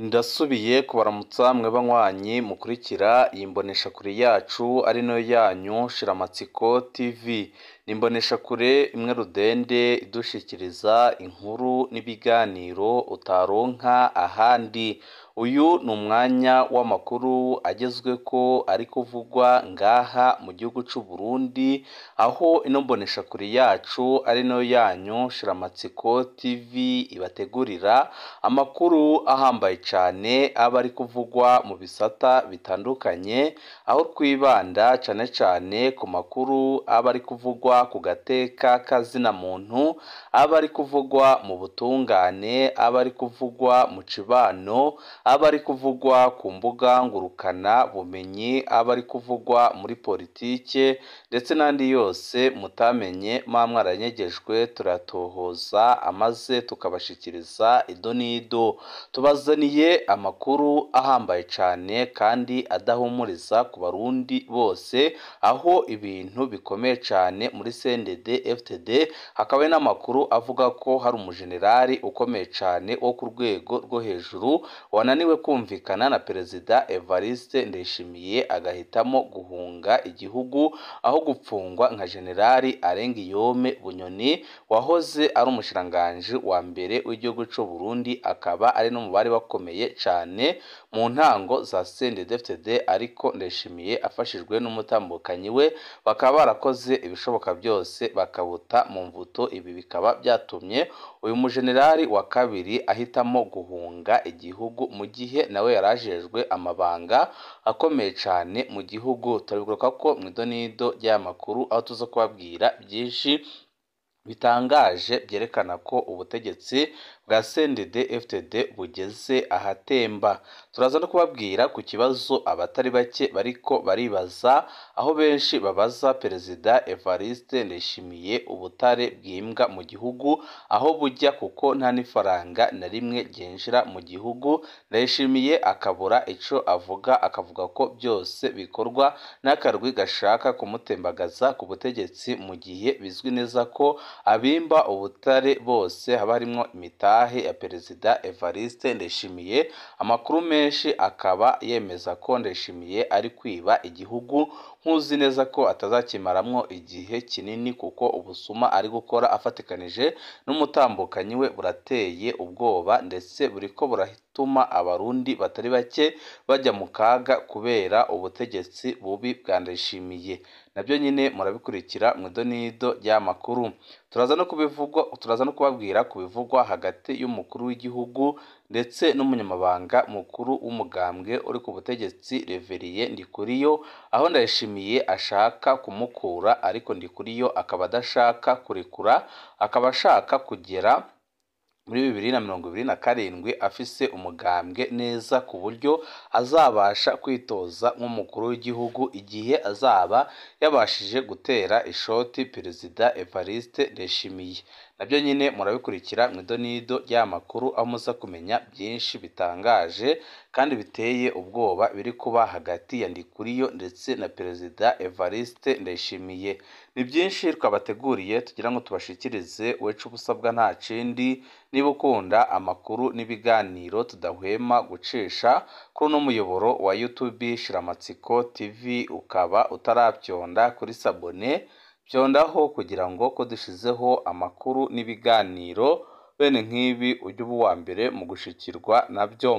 Ndasubiye kubaramutsa mwe banywanyi mukurikira iyi mboneshakure yacu ari nayo yanyu Shiramatsiko TV. Ni imboneshakure imwe rudende idushikiriza inkuru n'ibiganiro utaronka ahandi. Uyu ni umwanya w'amakuru agezweko ari kuvugwa ngaha mu gihugu c'u Burundi, aho ino mboneshakure yacu ari nayo yanyu Shiramatsiko TV ibategurira amakuru ahambaye cane aba ari kuvugwa mu bisata bitandukanye, aho twibanda cane cane ku makuru aba ari kuvugwa ku gateka k'azina muntu, aba ari kuvugwa mu butungane, aba ari kuvugwa mu cibano, aba ari kuvugwa ku mbuga ngurukana bumenyi, aba ari kuvugwa muri politike ndetse n'andi yose mutamenye muba mwaranyegejwe, turatohoza amaze tukabashikiriza ido n'ido. Tubazaniye amakuru ahambaye cane kandi adahumuriza ku barundi bose, aho ibintu bikomeye cane muri CNDD FDD, hakaba n'amakuru avuga ko hari umujenerali ukomeye cane wo ku rwego rwo hejuru wananiwe kumvikana na Perezida Evariste Ndayishimiye agahitamo guhunga igihugu aho gupfungwa nka Generali Arengiyome Bunyoni wahoze ari umushikiranganji wa mbere w'igihugu c'u Burundi, akaba ari no mu bari bakomeye cane mu ntango za CNDD-FDD, ariko Ndayishimiye afashijwe n'umutambukanyi we bakaba barakoze ibishoboka byose bakabuta mu mvuto. Ibi bikaba byatumye uyu mujenerali wa kabiri ahitamo guhunga igihugu mu gihe nawe yarajejwe amabanga akomeye cane mu gihugu. Turabigaruka ko mw'idonido ry'aya makuru, aho tuza kubabwira byinshi bitangaje byerekana ko ubutegetsi bwa CNDD FDD bugeze ahatemba. Turaza no kubabwira ku kibazo abatari bake bariko baribaza, aho benshi babaza Perezida Evariste Ndayishimiye ubutare bw'imbwa mu gihugu aho bujya, kuko nta n'ifaranga na rimwe ryinjira mu gihugu. Ndayishimiye akabura ico avuga, akavuga ko byose bikorwa n'akarwi gashaka kumutembagaza ku butegetsi, mu gihe bizwi neza ko abimba ubutare bose haba harimwo imitahe ya Perezida Evariste Ndayishimiye. Amakuru menshi akaba yemeza ko Ndayishimiye ari kwiba igihugu, nkuzi neza ko atazakimaramwo igihe kinini, kuko ubusuma ari gukora afatikanije n'umutambukanyi we burateye ubwoba, ndetse buriko buratuma abarundi batari bake bajya mu kaga kubera ubutegetsi bubi bwa Ndayishimiye. Nabyo nyine murabikurikira mu idonido ry'amakuru. Turaza no kubivugwa, turaza no kubabwira ku bivugwa hagati y'umukuru w'igihugu ndetse n'umunyamabanga mukuru w'umugambwe uri ku butegetsi Reverien Ndikuriyo, aho Ndayishimiye ashaka kumukura ariko Ndikuriyo akaba adashaka kurekura, akaba ashaka kugera muri 2027 afise umugambwe neza ku buryo azabasha kwitoza nk'umukuru w'igihugu igihe azaba yabashije gutera ishoti Perezida Evariste Ndayishimiye. Nabyo nyine murabikurikira mu idonido ry'amakuru, aho muza kumenya byinshi bitangaje kandi biteye ubwoba biri kuba hagati ya Ndikuriyo ndetse na Perezida Evariste Ndayishimiye. Ni byinshi twabateguriye tugira ngo tubashikirize, wecu ubusabwa nta kindi. Niba ukunda amakuru n'ibiganiro tudahwema gucisha kuri uno muyoboro wa YouTube Shiramatsiko TV, ukaba utarabyonda kuri sabone, byondaho kugira ngo ko dushizeho amakuru n'ibiganiro bene nk'ibi ujye uba uwa mbere mu gushikirwa nabyo.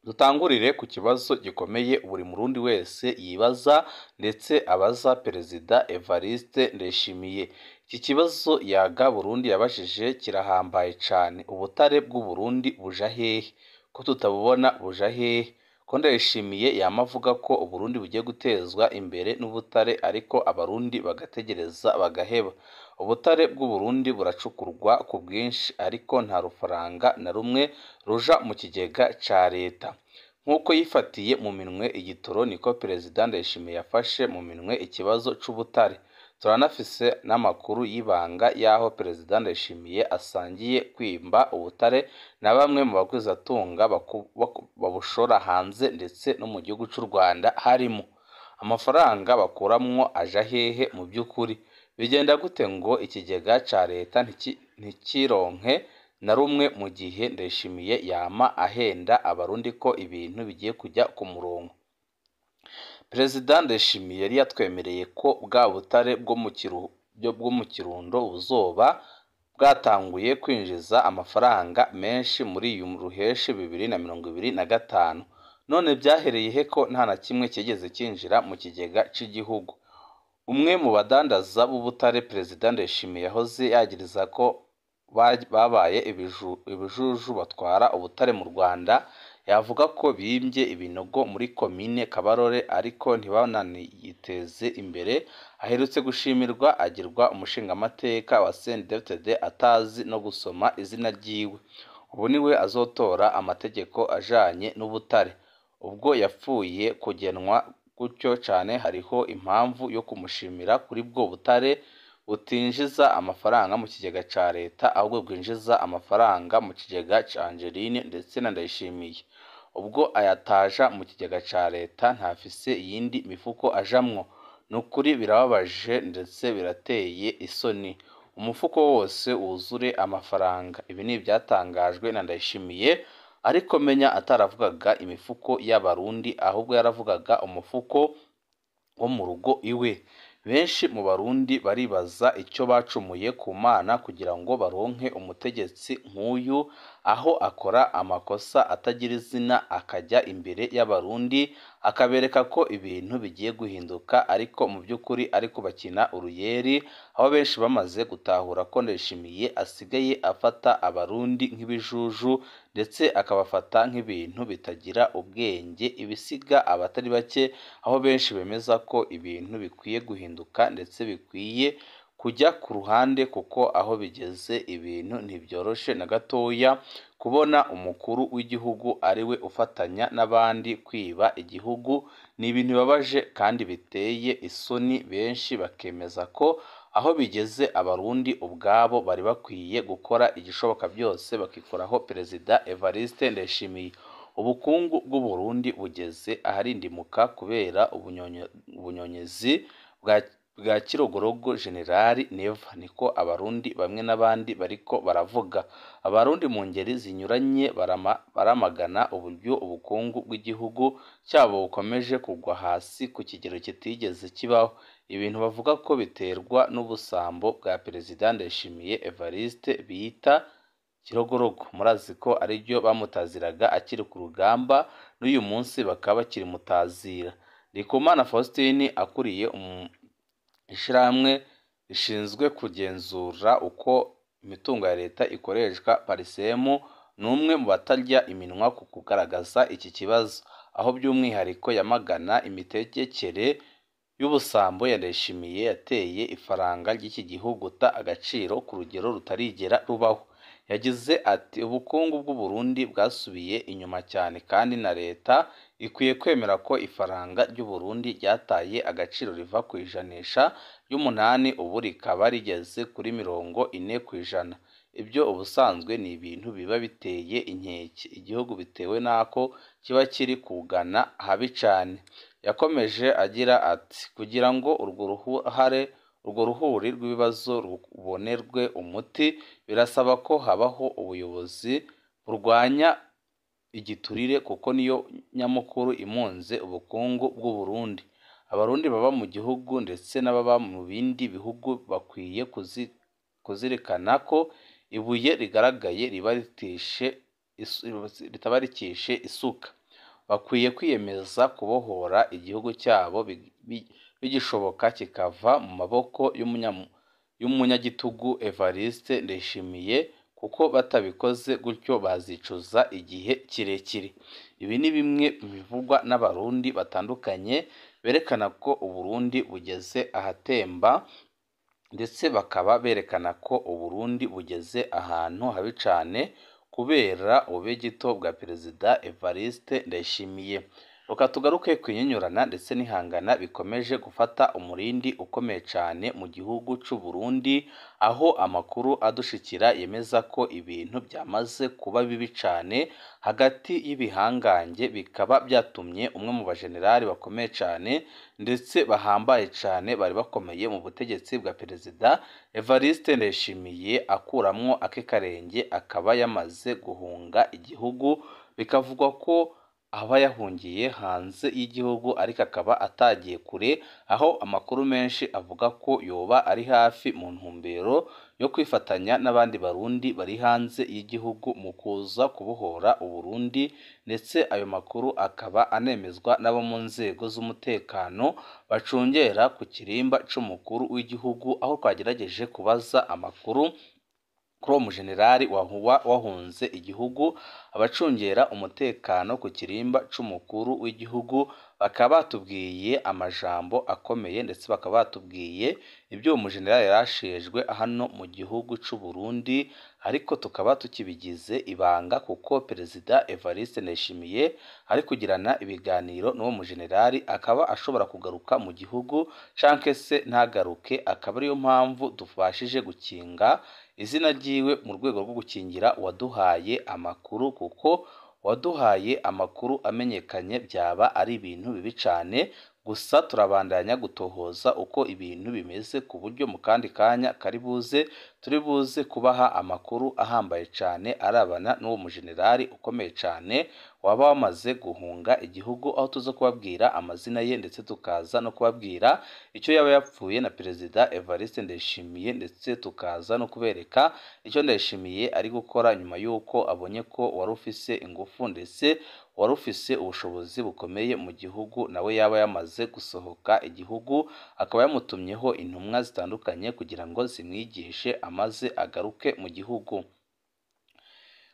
Dutangurire ku kibazo gikomeye buri murundi wese yibaza ndetse abaza Perezida Evariste Ndayishimiye. Iki kibazo yaga Burundi yabajije kirahambaye cane. Ubutare bw'u Burundi buja hehe? Ko tutabubona buja hehe? Ko Ndayishimiye yama avuga ko Uburundi bugiye gutezwa imbere n'ubutare, ariko abarundi bagategereza bagaheba. Ubutare bw'u Burundi buracukurwa ku bwinshi, ariko nta rufaranga na rumwe ruja mu kigega ca leta. Nk'uko yifatiye mu minwe igitoro, niko Perezida Ndayishimiye yafashe mu minwe ikibazo c'ubutare. Turanafise n'amakuru y'ibanga y'aho Perezida Ndayishimiye asangiye kwimba ubutare na bamwe mu bagwizatunga babushora hanze ndetse no mu gihugu c'u Rwanda harimo. Amafaranga bakuramwo aja hehe mu by'ukuri? Bigenda gute ngo ikigega ca leta ntikironke na rumwe mu gihe Ndayishimiye yama ahenda abarundi ko ibintu bigiye kujya ku murongo. Perezida Ndayishimiye yari yatwemereye ko bwa butare bwo mu Kirundo buzoba bwatanguye kwinjiza amafaranga menshi muri uyu ruheshi 2025, none byahereye he ko nta na kimwe kigeze cyinjira mu kigega c'igihugu? Umwe mu badandaza b'ubutare Perezida Ndayishimiye yahoze yagiriza ko babaye ibijuju batwara ubutare mu Rwanda, yavuga ko bimbye ibinogo muri komine Kabarore ariko ntibananiteze imbere, aherutse gushimirwa agirwa umushingamateka wa CNDD-FDD atazi no gusoma izina ryiwe. Ubu niwe azotora amategeko ajanye n'ubutare. Ubwo yapfuye kugenwa gutyo cane hariho impamvu yo kumushimira kuri bwo butare butinjiza amafaranga mu kigega ca leta, ahubwo bwinjiza amafaranga mu kigega ca Angeline ndetse na Ndayishimiye. Ubwo ayataja mu kigega ca leta ntafise iyindi mifuko ajamwo. Nukuri birababaje ndetse birateye isoni. Umufuko wose wuzure amafaranga. Ibi ni ibyatangajwe na Ndayishimiye, ariko menya ataravugaga imifuko y'abarundi, ahubwo yaravugaga umufuko wo mu rugo iwe. Benshi mu barundi baribaza icyo bacumuye ku Mana kugira ngo baronke umutegetsi nk'uyu, aho akora amakosa atagira izina akajya imbere y'abarundi akabereka ko ibintu bigiye guhinduka, ariko mu by'ukuri ari kubakina uruyeri, aho benshi bamaze gutahura ko Ndayishimiye asigaye afata abarundi nk'ibijuju ndetse akabafata nk'ibintu bitagira ubwenge, ibisiga abatari bake, aho benshi bemeza ko ibintu bikwiye guhinduka ndetse bikwiye kujya ku ruhande, kuko aho bigeze ibintu ntibyoroshe na gatoya. Kubona umukuru w'igihugu ari we ufatanya n'abandi kwiba igihugu ni ibintu bibabaje kandi biteye isoni. Benshi bakemeza ko aho bigeze abarundi ubwabo bari bakwiye gukora igishoboka byose bakikuraho Perezida Evariste Ndayishimiye. Ubukungu bw'u Burundi bugeze aharindimuka kubera ubunyonyezi bwa Kirogorogo Generali Neva, niko abarundi bamwe n'abandi bariko baravuga. Abarundi mu ngeri zinyuranye baramagana uburyo ubukungu bw'igihugu cyabo bukomeje kugwa hasi ku kigero kitigeze kibaho, ibintu bavuga ko biterwa n'ubusambo bwa Perezida Ndayishimiye Evariste bita Kirogorogo. Murazi ko ariryo bamutaziraga akiri ku rugamba, n'uyu munsi bakaba bakirimutazira. Ndikumana Faustin akuriye ishirahamwe rishinzwe kugenzura uko imitungo ya leta ikoreshwa Parisemu, ni umwe mu batarya iminwa ku kugaragaza iki kibazo, aho by'umwihariko yamagana imitegekere y'ubusambo ya Ndayishimiye yateye ifaranga ry'iki gihugu guta agaciro ku rugero rutarigera rubaho. Yagize ati ubukungu bw'u Burundi bwasubiye inyuma cyane, kandi na leta ikwiye kwemera ko ifaranga ry'u Burundi ryataye agaciro riva ku ijanisha ry'umunani ubu rikaba rigeze kuri 40%. Ibyo ubusanzwe ni ibintu biba biteye inkeke igihugu bitewe n'ako kiba kiri kugana habi cyane. Yakomeje agira ati kugira ngo urwo ruhuri rw'ibibazo rubonerwe umuti, birasaba ko habaho ubuyobozi burwanya igiturire, kuko niyo nyamukuru imunze ubukungu bw'u Burundi. Abarundi baba mu gihugu ndetse n'ababa mu bindi bihugu bakwiye kuzirikana ko ibuye rigaragaye ritaba rikishe isuka. Bakwiye kwiyemeza kubohora igihugu cyabo bigishoboka kikava mu maboko y'umunyagitugu Evariste Ndayishimiye, kuko batabikoze gutyo bazicuza igihe kirekire. Ibi ni bimwe mu bivugwa n'abarundi batandukanye berekana ko Uburundi bugeze ahatemba, ndetse bakaba berekana ko Uburundi bugeze ahantu habi cane kubera ububegito bwa Perezida Evariste Ndayishimiye. Reka tugaruke ku inyinyurana ndetse n'ihangana bikomeje gufata umurindi ukomeye cyane mu gihugu cy'u Burundi, aho amakuru adushikira yemeza ko ibintu byamaze kuba bibi cyane hagati y'ibihangange, bikaba byatumye umwe mu bajenerali bakomeye cyane ndetse bahambaye cyane bari bakomeye mu butegetsi bwa Perezida Evariste Ndayishimiye akuramwo ake karenge, akaba yamaze guhunga igihugu, bikavugwa ko aba yahungiye hanze y'igihugu ariko akaba atagiye kure, aho amakuru menshi avuga ko yoba ari hafi mu ntumbero yo kwifatanya n'abandi Barundi bari hanze y'igihugu mu kuza kubohora Uburundi, ndetse ayo makuru akaba anemezwa n'abo mu nzego z'umutekano bacungera ku kirimba c'umukuru w'igihugu, aho twagerageje kubaza amakuru kuri uwo mujenerali wahunze igihugu. Abacungera umutekano ku kirimba c'umukuru w'igihugu bakaba batubwiye amajambo akomeye, ndetse bakaba batubwiye ibyo uwo mujenerali yarashejwe hano mu gihugu c'u Burundi, ariko tukaba tukibigize ibanga kuko Perezida Evariste Ndayishimiye ari kugirana ibiganiro n'uwo mujenerali, akaba ashobora kugaruka mu gihugu canke se ntagaruke, akaba ariyo mpamvu tubashije gukinga izina ryiwe mu rwego rwo gukingira uwaduhaye amakuru, kuko uwaduhaye amakuru amenyekanye byaba ari ibintu bibi cyane. Gusa turabandanya gutohoza uko ibintu bimeze, ku buryo mu kandi kanya kari buze turi buze kubaha amakuru ahambaye cyane arabana n'uwo mujenerali ukomeye cyane waba wamaze guhunga igihugu, aho tuza kubabwira amazina ye ndetse tukaza no kubabwira icyo yaba yapfuye na Perezida Evariste Ndayishimiye, ndetse tukaza no kubereka icyo Ndayishimiye ari gukora nyuma y'uko abonye ko wari ufise ingufu ndetse wari ufise ubushobozi bukomeye mu gihugu nawe yaba yamaze gusohoka igihugu, akaba yamutumyeho intumwa zitandukanye kugira ngo zimwigishe amaze agaruke mu gihugu.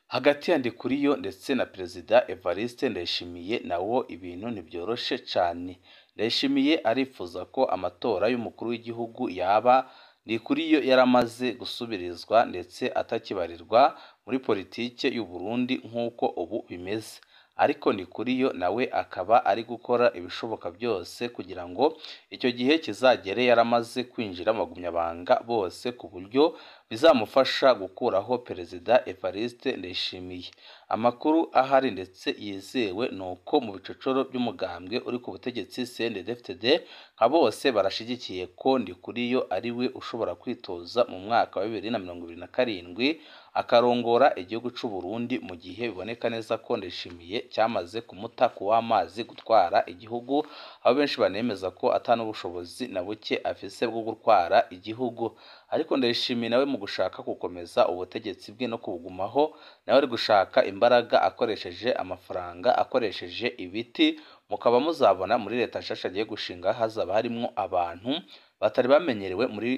Hagati ya Ndikuriyo ndetse na Perezida Evariste Ndayishimiye nawo ibintu ntibyoroshe cyane. Ndayishimiye arifuza ko amatora y'umukuru w'igihugu yaba Ndikuriyo yaramaze gusubirizwa ndetse atakibarirwa muri politike y'u Burundi nk'uko ubu bimeze, ariko Ndikuriyo nawe akaba ari gukora ibishoboka byose kugira ngo icyo gihe kizagere yaramaze kwinjira mu bagumyabanga bose, ku buryo bizamufasha gukuraho Perezida Evariste Ndayishimiye. Amakuru ahari ndetse yizewe ni uko mu bicocoro by'umugambwe uri ku butegetsi CNDD-FDD nka bose barashigikiye ko Ndikuriyo ari we ushobora kwitoza mu mwaka wa 2027 akarongora igihugu cy'u Burundi, mu gihe biboneka neza ko Ndayishimiye cyamaze kumuta ku w'amazi gutwara igihugu, aho benshi banemeza ko atan'ubushobozi na buke afise bwo gutwara igihugu. Ariko Ndayishimiye nawe mu gushaka gukomeza ubutegetsi bwe no kubugumaho, nawe ari gushaka imbaraga akoresheje amafaranga, akoresheje ibiti, mukaba muzabona muri leta nshasha agiye gushinga hazaba harimwo abantu batari bamenyerewe muri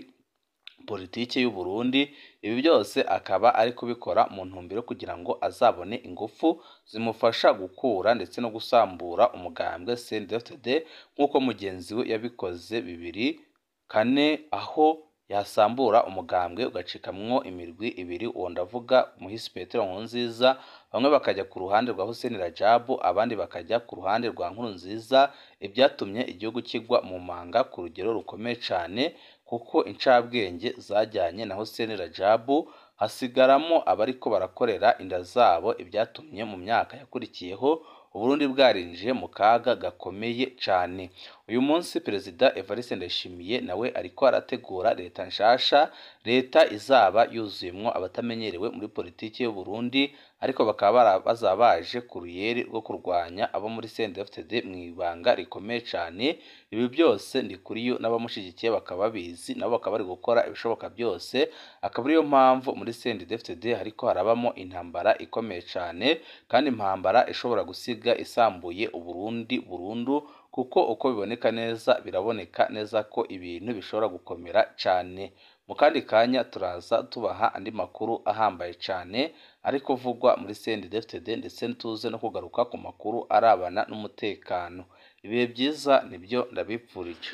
politiki y'u Burundi. Ibi byose akaba ari kubikora mu ntumbero kugira ngo azabone ingufu zimufasha gukura ndetse no gusambura umugambwe CNDD-FDD nk'uko mugenzi we yabikoze 2004, aho yasambura umugambwe ugacikamwo imirwi ibiri, uwo ndavuga Muhisi Petero Nkurunziza, bamwe bakajya ku ruhande rwa Hussein Rajabu, abandi bakajya ku ruhande rwa Nkurunziza, ibyatumye igihugu kigwa mu manga ku rugero rukomeye cyane, kuko incabwenge zajyanye na Hussein Rajabu hasigaramo abariko barakorera inda zabo, ibyatumye mu myaka yakurikiyeho Uburundi bwarinjiye mu kaga gakomeye cyane. Uyu munsi Perezida Evariste Ndayishimiye nawe ariko arategura leta nshasha, leta izaba yuzuyemwo abatamenyerewe muri politiki y'u Burundi, ariko bakaba bazaba baje ku ruyeri rwo kurwanya abo muri CNDD-FDD mu ibanga rikomeye cyane. Ibi byose Ndikuriyo n'abamushigikiye bakaba babizi, nabo bakaba bari gukora ibishoboka byose, akaba ariyo mpamvu muri CNDD-FDD hariko harabamo intambara ikomeye cyane, kandi intambara ishobora gusiga isambuye Uburundi burundu, kuko uko biboneka neza biraboneka neza ko ibintu bishobora gukomera cyane. Mu kandi kanya turaza tubaha andi makuru ahambaye cyane ari kuvugwa muri CNDD-FDD, ndetse tuze no kugaruka ku makuru arabana n'umutekano. Ibihe byiza nibyo ndabipfurije.